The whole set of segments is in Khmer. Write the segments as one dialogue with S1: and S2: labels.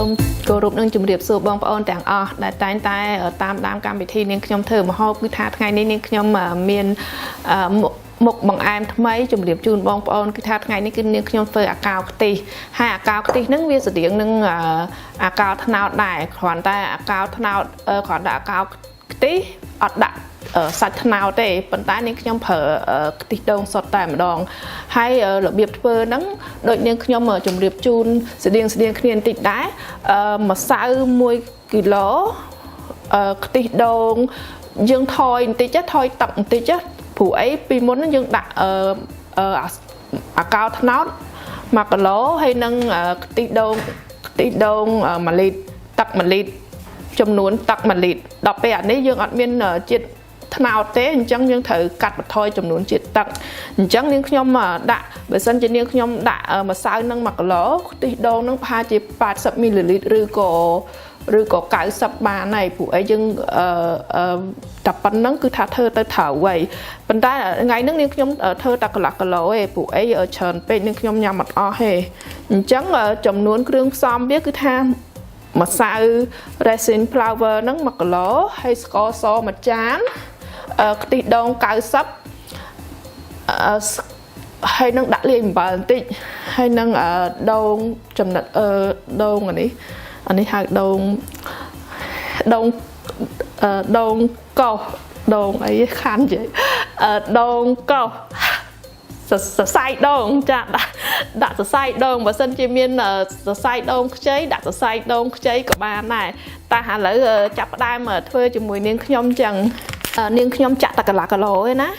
S1: សូមគោរពនិងជម្រាបសួរបងប្អូនទាំងអស់ដែលតែងតែតាមដានកម្មវិធីនាងខ្ញុំធ្វើម្ហូបគឺថាថ្ងៃនេះនាងខ្ញុំមានមុខបង្អែមថ្មីជម្រាបជូនបងប្អូនគឺថាថ្ងៃនេះគឺនាងខ្ញុំធ្វើអាកោខ្ទិះហើយអាកោខ្ទិះហ្នឹងវាស្តៀងនឹងអាកោត្នោតដែរគ្រាន់តែអាកោត្នោតគ្រាន់តែអាកោខ្ទិះអត់ដាក់សាច់ត្នោតទេប៉ុន្តែនាងខ្ញុំប្រើខ្ទិះដូងសុទ្ធតែម្ដងហើយរបៀបធ្វើហ្នឹងដូចនាងខ្ញុំជម្រាបជូនស្តៀងស្តៀងគ្នាបន្តិចដែរម្សៅ1គីឡូខ្ទិះដូងយើងថយបន្តិចថយទឹកបន្តិចព្រោះអីពីមុនយើងដាក់អាកោត្នោត1គីឡូហើយនឹងខ្ទិះដូង1លីត្រទឹក1លីត្រចំនួនទឹក1លីត្រដល់ពេលអានេះយើងអត់មានជាតិត្នោតទេអញ្ចឹងយើងត្រូវកាត់បន្ថយចំនួនជាតិទឹកអញ្ចឹងនាងខ្ញុំដាក់បើសិនជានាងខ្ញុំដាក់ម្សៅនឹង1គីឡូខ្ទិះដូងនឹងប្រហែលជា80មីលីលីត្រឬក៏90បានហើយព្រោះអីយើងតែប៉ុណ្្នឹងគឺថាធ្វើទៅត្រូវហើយប៉ុន្តែថ្ងៃហ្នឹងនាងខ្ញុំធ្វើតែកន្លះគីឡូទេព្រោះអីច្រើនពេកនាងខ្ញុំញ៉ាំអត់អស់ទេអញ្ចឹងចំនួនគ្រឿងផ្សំវាគឺថាម្សៅ resin flour ហ្នឹង1គីឡូហើយស្ករសមួយចានខ្ទិះដូង90ហើយនឹងដាក់លាយអំបិលបន្តិចហើយនឹងដូងចំណិតដូងអានេះហៅដូងដូងដូងកោសដូងអីខាន់និយាយដូងកោសសរសៃដូងចាដាក់សរសៃដូងបើសិនជាមានសរសៃដូងខ្ចីដាក់សរសៃដូងខ្ចីក៏បានដែរតែឥឡូវចាប់ផ្ដើមធ្វើជាមួយនាងខ្ញុំចឹងនាងខ្ញុំចាក់តែកន្លះគីឡូទេណា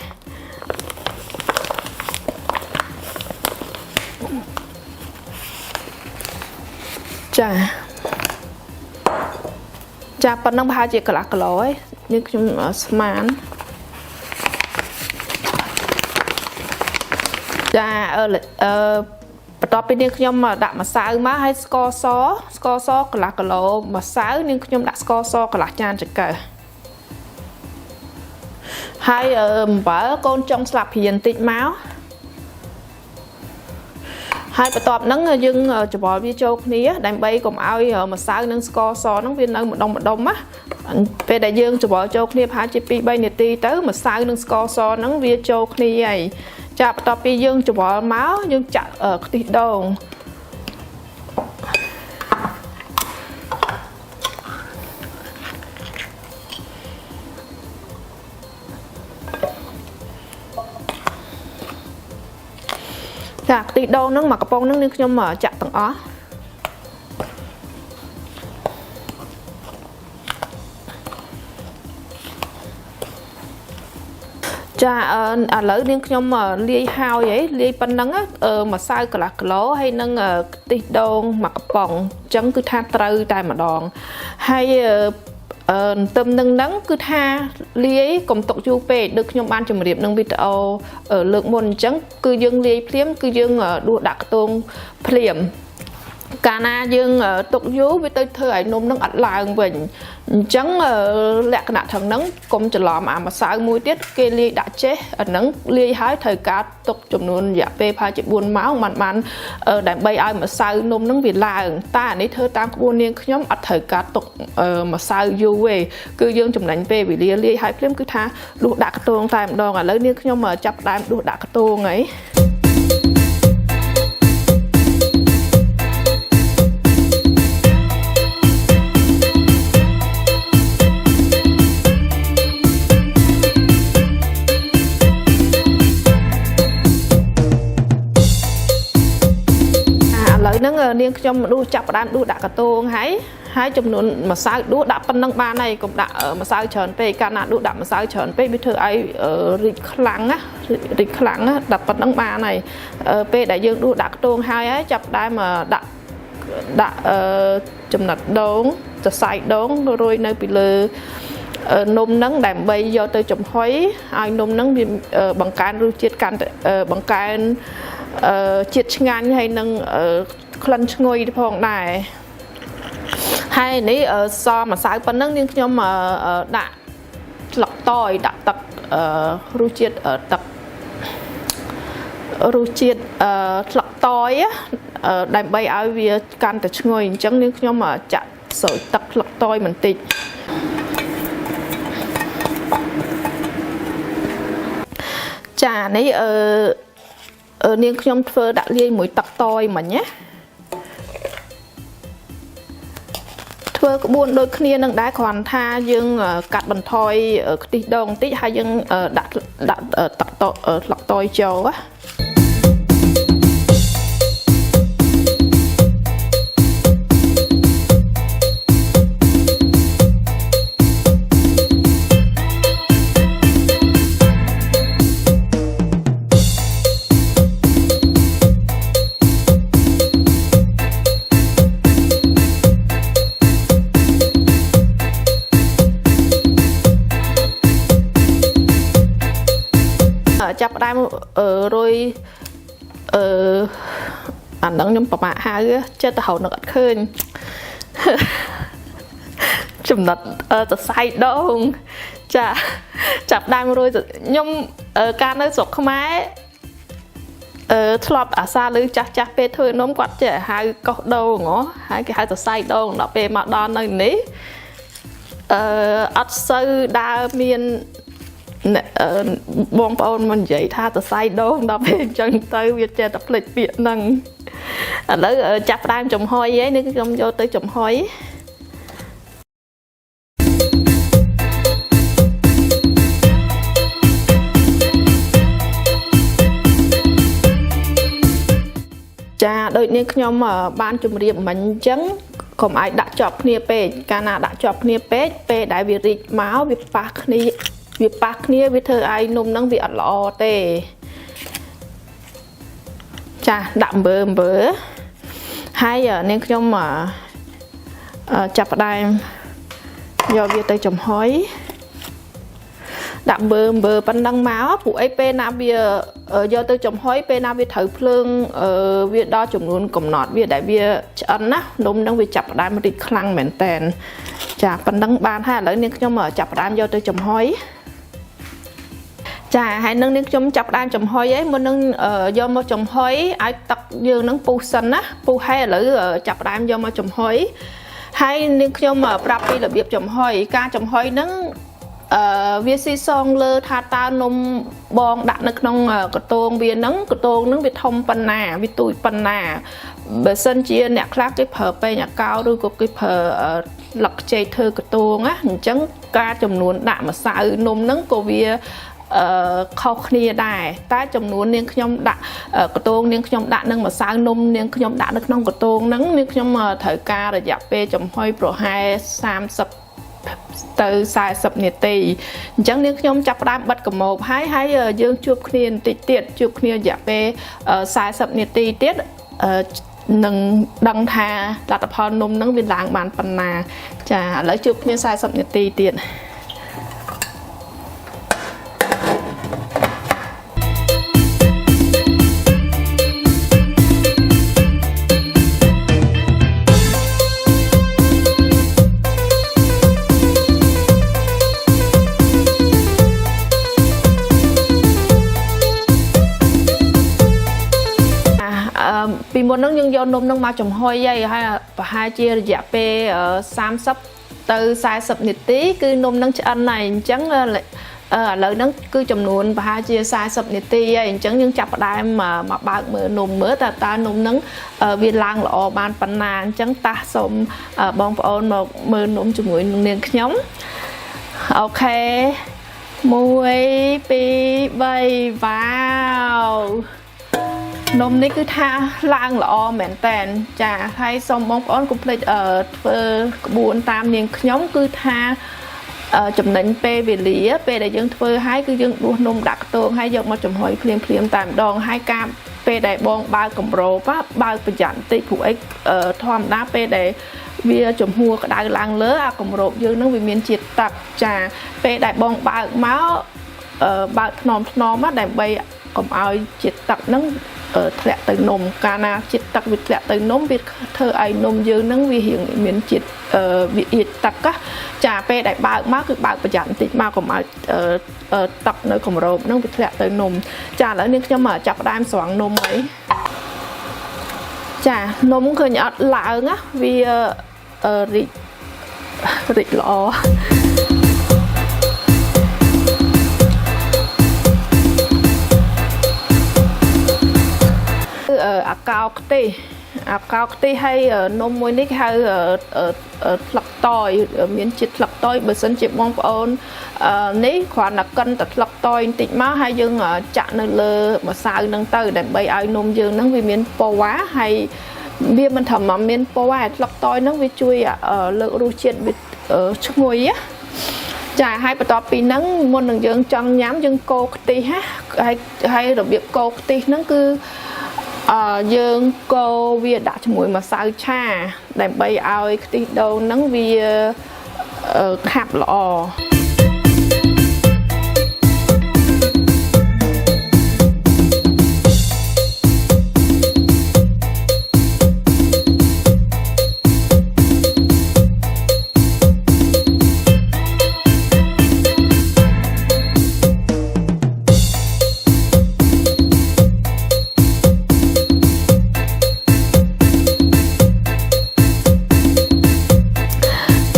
S1: ចាចាប៉ុណ្ណឹងប្រហែលជាកន្លះគីឡូឯងនាងខ្ញុំស្មានចាបន្ទាប់ពីនាងខ្ញុំដាក់ម្សៅមកហើយស្ករសកន្លះគីឡូម្សៅនាងខ្ញុំដាក់ស្ករសកន្លះចានចង្កឹះហើយអំបិលកូនចុងស្លាបព្រាបន្តិចមកហើយបន្ទាប់ហ្នឹងយើងច្របល់វាចូលគ្នាដើម្បីកុំឲ្យម្សៅនិងស្ករសហ្នឹងវានៅម្ដុំម្ដុំណាពេលដែលយើងច្របល់ចូលគ្នាប្រហែលជា2 3នាទីទៅម្សៅនិងស្ករសហ្នឹងវាចូលគ្នាហើយចាបន្ទាប់ពីយើងច្របល់មកយើងចាក់ខ្ទិះដូងចាខ្ទិះដូងហ្នឹងមកកំប៉ុងហ្នឹងនាងខ្ញុំចាក់ទាំងអស់ចាឥឡូវនាងខ្ញុំលាយហើយហីលាយប៉ុណ្ណឹងម្សៅកន្លះគីឡូហើយនឹងខ្ទិះដូងមួយកំប៉ុងអញ្ចឹងគឺថាត្រូវតែម្ដងហើយទឹមនឹងហ្នឹងគឺថាលាយកុំទុកយូរពេកដូចខ្ញុំបានជម្រាបនឹងវីដេអូលើកមុនអញ្ចឹងគឺយើងលាយភ្លាមគឺយើងដួសដាក់ខ្ទង់ភ្លាមកាលណាយើងទុកយូរវាទៅធ្វើឲ្យនំនឹងអត់ឡើងវិញអញ្ចឹងលក្ខណៈថងហ្នឹងកុំច្រឡំអាម្សៅមួយទៀតគេលាយដាក់ចេះអាហ្នឹងលាយហើយត្រូវការទុកចំនួនរយៈពេលប្រហែលជា4ម៉ោងបានដើម្បីឲ្យម្សៅនំហ្នឹងវាឡើងតែអានេះធ្វើតាមក្បួននាងខ្ញុំអត់ត្រូវការទុកម្សៅយូរទេគឺយើងចំណេញពេលវេលាលាយហើយភ្លាមគឺថាដួសដាក់ខ្ទង់តែម្ដងឥឡូវនាងខ្ញុំចាប់ផ្ដើមដួសដាក់ខ្ទង់ហើយហ្នឹងនាងខ្ញុំដួសចាប់ផ្ដើមដួសដាក់កតងហើយចំនួនម្សៅដួសដាក់ប៉ុណ្ណឹងបានហើយកុំដាក់ម្សៅច្រើនពេកកាលណាដួសដាក់ម្សៅច្រើនពេកវាធ្វើឲ្យរីកខ្លាំងណារីកខ្លាំងណាដាក់ប៉ុណ្ណឹងបានហើយពេលដែលយើងដួសដាក់កតងហើយចាប់ផ្ដើមដាក់ចំណិតដូងសរសៃដូងរោយនៅពីលើនំហ្នឹងដើម្បីយកទៅចំហុយឲ្យនំហ្នឹងវាបង្កើនរសជាតិកាន់បង្កើនជាតិឆ្ងាញ់ហើយនឹងក្លិនឈ្ងុយផងដែរហើយនេះសម្សៅប៉ុណ្ណឹងនាងខ្ញុំដាក់ស្លឹកតយដាក់ទឹករសជាតិទឹករសជាតិស្លឹក តយដើម្បីឲ្យវាកាន់តែឈ្ងុយអញ្ចឹងនាងខ្ញុំចាក់ស្រូចទឹកស្លឹកតយបន្តិចចានេះអឺនាងខ្ញុំធ្វើដាក់លាយមួយទឹកតយមិញណាធ្វើក្បួនដូចគ្នានឹងដែរគ្រាន់ថាយើងកាត់បន្ថយខ្ទិះដូងបន្តិចហើយយើងដាក់ដាក់ទឹកតស្លឹកតយចូលណាចាប់ផ្ដើមរុយអឺអាហ្នឹងខ្ញុំប្រមាថហៅចិត្តទៅរកនឹកអត់ឃើញចំណិតសរសៃដូងចាចាប់ដើមរុយខ្ញុំកាលនៅស្រុកខ្មែរអឺធ្លាប់អាសាឮចាស់ចាស់ពេលធ្វើនំគាត់ចេះហៅកោសដូងហ៎ហើយគេហៅសរសៃដូងដល់ពេលមកដល់នៅនេះអឺអត់សូវដើរមានបងប្អូនមិននិយាយថាសរសៃដូងដល់ពេលអញ្ចឹងទៅវាចេះតែភ្លេចពាក្យហ្នឹងឥឡូវចាប់ផ្ដើមចំហុយឯនេះខ្ញុំយកទៅចំហុយចាដូចនេះខ្ញុំបានជម្រាបមិញអញ្ចឹងកុំឲ្យដាក់ជាប់គ្នាពេកកាលណាដាក់ជាប់គ្នាពេកពេលដែលវារីកមកវាប៉ះគ្នាវាប៉ះគ្នាវាធ្វើឲ្យនំហ្នឹងវាអត់ល្អទេចាដាក់អំបើហើយនាងខ្ញុំចាប់ផ្ដើមយកវាទៅចំហុយដាក់អំបើប៉ុណ្ណឹងមកពួកអីពេលណាវាយកទៅចំហុយពេលណាវាត្រូវភ្លើងវាដល់ចំនួនកំណត់វាដែលវាឆ្អិនណានំហ្នឹងវាចាប់ផ្ដើមរីកខ្លាំងមែនតែនចាប៉ុណ្ណឹងបានហើយឥឡូវនាងខ្ញុំចាប់ផ្ដើមយកទៅចំហុយចាហើយនឹងនាងខ្ញុំចាប់ផ្ដើមចំហុយឯងមុននឹងយកមកចំហុយឲ្យទឹកយើងនឹងពុះសិនណាពុះហើយឥឡូវចាប់ផ្ដើមយកមកចំហុយហើយនាងខ្ញុំប្រាប់ពីរបៀបចំហុយការចំហុយហ្នឹងវាស៊ីសងលើថាតើនំបងដាក់នៅក្នុងកតងវាហ្នឹងកតងហ្នឹងវាធំប៉ុណ្ណាវាទូចប៉ុណ្ណាបើសិនជាអ្នកខ្លះគេប្រើពេងអាកោឬក៏គេប្រើលឹកខ្ចីធ្វើកតងណាអញ្ចឹងការចំនួនដាក់ម្សៅនំហ្នឹងក៏វាខុសគ្នាដែរតែចំនួននាងខ្ញុំដាក់កតងនាងខ្ញុំដាក់នឹងម្សៅនំនាងខ្ញុំដាក់នៅក្នុងកតងហ្នឹងនាងខ្ញុំត្រូវការរយៈពេលចំហុយប្រហែល30ទៅ40នាទីអញ្ចឹងនាងខ្ញុំចាប់ផ្ដើមបិទកាម៉ូបហើយហើយយើងជួបគ្នាបន្តិចទៀតជួបគ្នារយៈពេល40នាទីទៀតនឹងដឹងថាលទ្ធផលនំហ្នឹងវាឡើងបានប៉ុណ្ណាចាឥឡូវជួបគ្នា40នាទីទៀតពីមុនហ្នឹងយើងយកនំហ្នឹងមកចំហុយហើយប្រហែលជារយៈពេល30ទៅ40នាទីគឺនំហ្នឹងឆ្អិនហើយអញ្ចឹងឥឡូវហ្នឹងគឺចំនួនប្រហែលជា40នាទីហើយអញ្ចឹងយើងចាប់ផ្ដើមមកបើកមើលនំមើលតើតើនំហ្នឹងវាឡើងល្អបានប៉ុណ្ណាអញ្ចឹងតាសូមបងប្អូនមកមើលនំជាមួយនឹងនាងខ្ញុំអូខេ1 2 3វ៉ាវនំនេះគឺថាឡើងល្អមែនតែនចាហើយសូមបងប្អូនកុំភ្លេចធ្វើក្បួនតាមនាងខ្ញុំគឺថាចំណេញពេលវេលាពេលដែលយើងធ្វើហើយគឺយើងដួសនំដាក់ខ្ទងហើយយកមកចំហុយភ្លាមភ្លាមតែម្ដងហើយការពេលដែលបងបើកកម្របបើកប្រយ័ត្នតិចព្រោះអីធម្មតាពេលដែលវាចំហួរក្តៅឡើងលើអាកម្របយើងនឹងវាមានជាតិទឹកចាពេលដែលបងបើកមកបើកថ្នមថ្នមដើម្បីកុំឲ្យជាតិទឹកហ្នឹងធ្លាក់ទៅនំកាលណាជាតិទឹកវាធ្លាក់ទៅនំវាធ្វើឲ្យនំយើងហ្នឹងវារៀងមានជាតិវាអៀតទឹកចាពេលដែលបើកមកគឺបើកប្រយ័ត្នបន្តិចមកកុំឲ្យទឹកនៅកម្របហ្នឹងវាធ្លាក់ទៅនំចាឥឡូវនេះខ្ញុំចាប់ផ្ដើមស្រង់នំហើយ ចានំឃើញអត់ឡើងណាវាអឺរីករីកល្អគឺអាកោខ្ទិះអាកោខ្ទិះហើយនំមួយនេះគេហៅផ្លឹកតយមានជាតិផ្លឹកតយបើសិនជាបងប្អូននេះគ្រាន់តែកិនតែផ្លឹកតយបន្តិចមកហើយយើងចាក់នៅលើម្សៅហ្នឹងទៅដើម្បីឲ្យនំយើងហ្នឹងវាមានពណ៌ហើយវាមិនត្រឹមតែមានពណ៌ហើយផ្លឹកតយហ្នឹងវាជួយលើករសជាតិវាឈ្ងុយណាចាហើយបន្ទាប់ពីហ្នឹងមុននឹងយើងចង់ញ៉ាំយើងកូរខ្ទិះណាហើយហើយរបៀបកូរខ្ទិះហ្នឹងគឺអឺយើងកូរវាដាក់ជាមួយម្សៅឆាដើម្បីឲ្យខ្ទិះដូងហ្នឹងវាខាប់ល្អ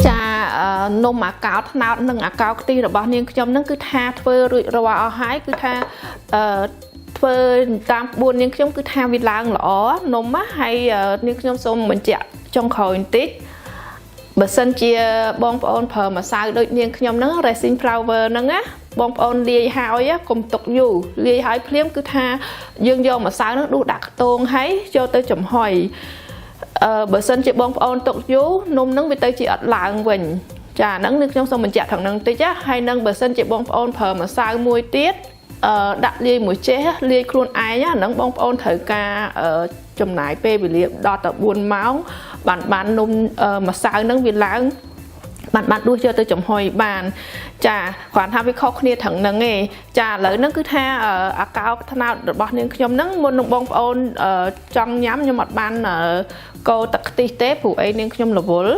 S1: ចានំអាកោត្នោតនិងអាកោខ្ទិះរបស់នាងខ្ញុំនឹងគឺថាធ្វើរួចរាល់អស់ហើយគឺថាអឺធ្វើតាមក្បួននាងខ្ញុំគឺថាវាឡើងល្អនំណាហើយនាងខ្ញុំសូមបញ្ជាក់ចុងក្រោយបន្តិចបើសិនជាបងប្អូនប្រើម្សៅដូចនាងខ្ញុំហ្នឹង Raisin Flour ហ្នឹងណាបងប្អូនលាយហើយកុំទុកយូរលាយហើយភ្លាមគឺថាយើងយកម្សៅហ្នឹងដួសដាក់ខ្ទងហើយយកទៅចំហុយអឺបើសិនជាបងប្អូនទុកយូរនំហ្នឹងវាទៅជាអត់ឡើងវិញចាហ្នឹងនឹងខ្ញុំសូមបញ្ជាក់ថងហ្នឹងតិចណាហើយនឹងបើសិនជាបងប្អូនប្រើម្សៅមួយទៀតអឺដាក់លាយមួយចេះលាយខ្លួនឯងអាហ្នឹងបងប្អូនត្រូវការចំណាយពេលវេលាដល់ទៅ4ម៉ោងបានបាននំម្សៅហ្នឹងវាឡើងបានបានដួសយកទៅចំហុយបានចាគ្រាន់ថាវាខុសគ្នាត្រឹងហ្នឹងឯងចាឥឡូវហ្នឹងគឺថាអាកោត្នោតរបស់នាងខ្ញុំហ្នឹងមុននឹងបងប្អូនចង់ញ៉ាំខ្ញុំអត់បានកូរទឹកខ្ទិះទេព្រោះអីនាងខ្ញុំរវល់